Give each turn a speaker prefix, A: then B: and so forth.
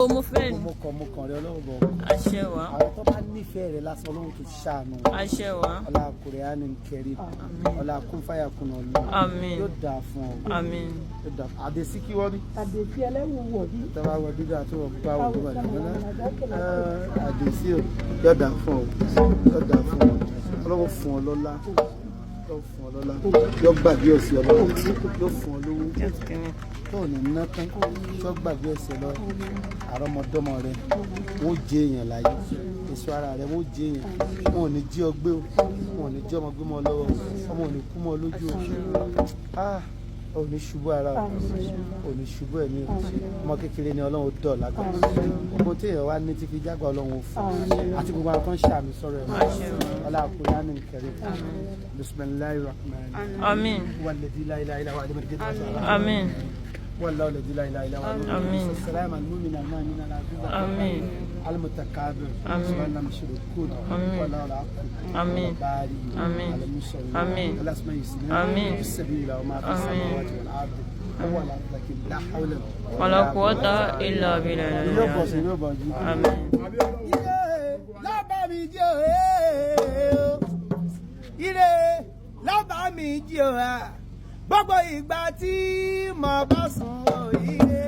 A: Mo fẹ́ ni.
B: Mo kàn, mo kàn rẹ, Ọlọ́run bọ̀.
A: Àṣẹ wá.
B: Àwọn tó bá nífẹ̀ẹ́ rẹ lásán, Ọlọ́run tó ṣàánú wọn.
A: Àṣẹ wá.
B: Ọlá Kùránì Karim, ọlá kúnfàyà kùnà Ọlọ́run.
A: Àmín.
B: Yóò dáa fún ọ.
A: Àmín.
B: Yóò dáa. Àdèsí kí wọ́n bí.
C: Àdèsí ẹlẹ́wù wọ̀ bí.
B: Tó bá wọ dúdú àti wọ pupa wọ tó bá dùn mọ́lá. Àdèsí o, yóò dáa fún ọ, yóò dáa fún ọ. Ọlọ́run fún ọ lọ́lá, yóò fún ọ lọ́lá, yóò gbàgbé ọ̀sẹ̀ Ọlọ́run, yóò fún ọ lówó tó ò ní ná tán, tó gbàgbé ẹsẹ̀ lọ. Àrọ́mọdọ́mọ rẹ, wọ́n jẹ èèyàn láyé. Èso ara rẹ, wọ́n jẹ èèyàn. Wọn ò ní jí ọ gbé o, wọn ò ní jí ọmọ gbé mọ́ ọ lọ́wọ́, ọmọ ò ní kú mọ́ ọ lójú o. Ah, ò ní ṣubú ara o, ò ní ṣubú ẹ̀mí o. Ọmọ kékeré ni, Ọlọ́run dọ̀ lágbà. Gbogbo tí èèyàn wá ní tí fi jágbá, Ọlọ́run ó fún àti gbogbo àwọn tó ń ṣàmì sọ̀rọ̀ ẹ̀. Ọlá Kùránì Karim, bismillahir rahmanir rahim.
A: Àmín.
B: Walladhi la ilaha illa huwa alimul ghaibi.
A: Àmín.
B: والله الذي لا اله الا هو.
A: آمين.
B: السلام المؤمن المؤمن العزيز.
A: آمين.
B: المتكبر.
A: آمين.
B: سبحان المشركون.
A: آمين.
B: ولا العقل.
A: آمين.
B: الباري.
A: آمين.
B: المصور.
A: آمين.
B: الاسماء الحسنى.
A: آمين.
B: في السبيل وما في
A: آمين.
B: السماوات والارض هو العزيز، لا حول
A: ولا قوة إلا بالله.
B: Yóò bọ̀ sí, yóò bọ̀ jí.
A: Àmín.
B: Ire lábà mi jí o, ire lábà mi jí o, gbogbo ìgbà tí mo bá sùn o, ire.